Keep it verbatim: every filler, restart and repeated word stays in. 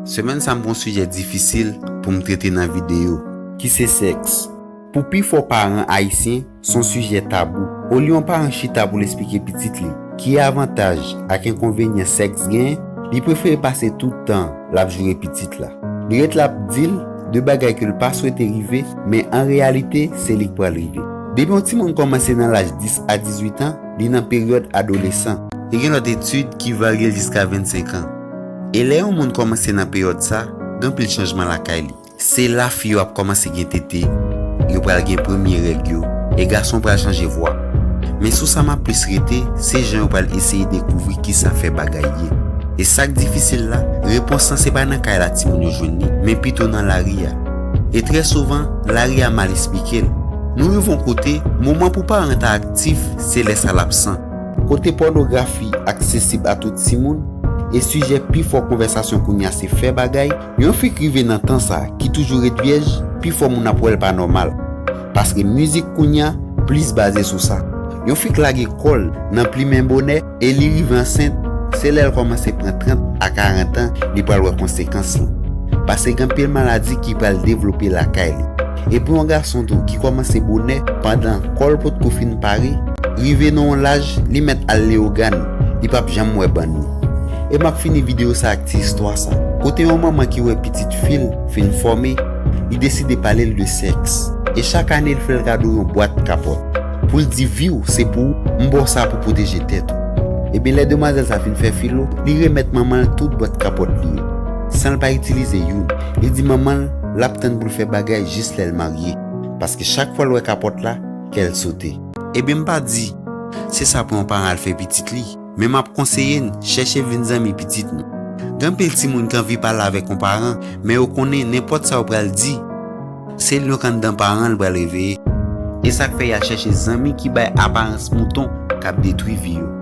Semèn sa m pran yon sijè difisil pou m trete nan videyo, ki se sèks. Pou pifò paran ayisyen, se yon sijè tabou. Olye yon paran chita pou l esplike pitit li ki avantaj ak enkonvenyan sèks genyen, li prefere pase tout tan l ap joure pitit la. Li ret la ap di l de bagay ke l pa swete rive, men an reyalite, se li k pral rive. Depi yon timoun kòmanse nan laj dis a dizuit an, li nan peryòd adolesan. E gen lòt etid ki varye l jiska vennsenk an. E lè yon moun kòmanse nan peryòd sa, gen anpil chanjman lakay li. Se la fi yo ap kòmanse gen tete, yo pral gen premye règ yo, e gason pral chanje vwa. Men sou sa m ap plis rete, se jan yo pral eseye dekouvri kisa fè bagay ye. E sa k difisil la, repons lan se pa nan kay la timoun yo jwenn li, men pito nan lari a. E trè souvan, lari a mal esplike l. Nou rive yon kote, moman pou paran ta aktif, se lè sa l absan. Kote pònografi aksesib a tout timoun, e sijè pifò konvèsasyon kounye a se fè bagay, yon fi k rive nan tan sa, ki toujou ret vyèj, pifò moun ap wè l pa nòmal. Paske mizik kounye a plis baze sou sa. Yon fi k lage kò l nan plimen bonè e li rive ansent, se lè l kòmanse pran trant a karant an, li pral wè konsekans lan. Paske gen anpil maladi ki pral devlope lakay li. E pou yon gason tou ki kòmanse bonè pandan kò l potko fin pare, rive nan yon laj, li mèt al leyogàn, li p ap janm wè bann li. E m ap fini videyo sa ak ti istwa sa. Kote yon manman ki wè pitit fi l fin fòme, li deside pale l de sèks. E chak ane, l fè l kado yon bwat kapòt. Pou l di, "Vi w, se pou ou, m ba w sa pou pwoteje tèt ou." Ebyen, lè demwazèl sa fin fè filo, li remèt manman l tout bwat kapòt li yo, san l pa itilize youn. Li di manman l, l ap tann pou l fè bagay jis lè l marye. Paske chak fwa l wè kapòt la, kè l sote. Ebyen, m pa di, se sa pou yon paran al fè pitit li. Men m ap konseye n chèche vin zanmi pitit nou. Gen anpil timoun ki anvi pale avèk yon paran, men yo konnen nenpòt sa yo pral di, se lyon k anndan paran l pral reveye. E sa k fè y al chèche zanmi ki bay aparans mouton k ap detwi vi yo.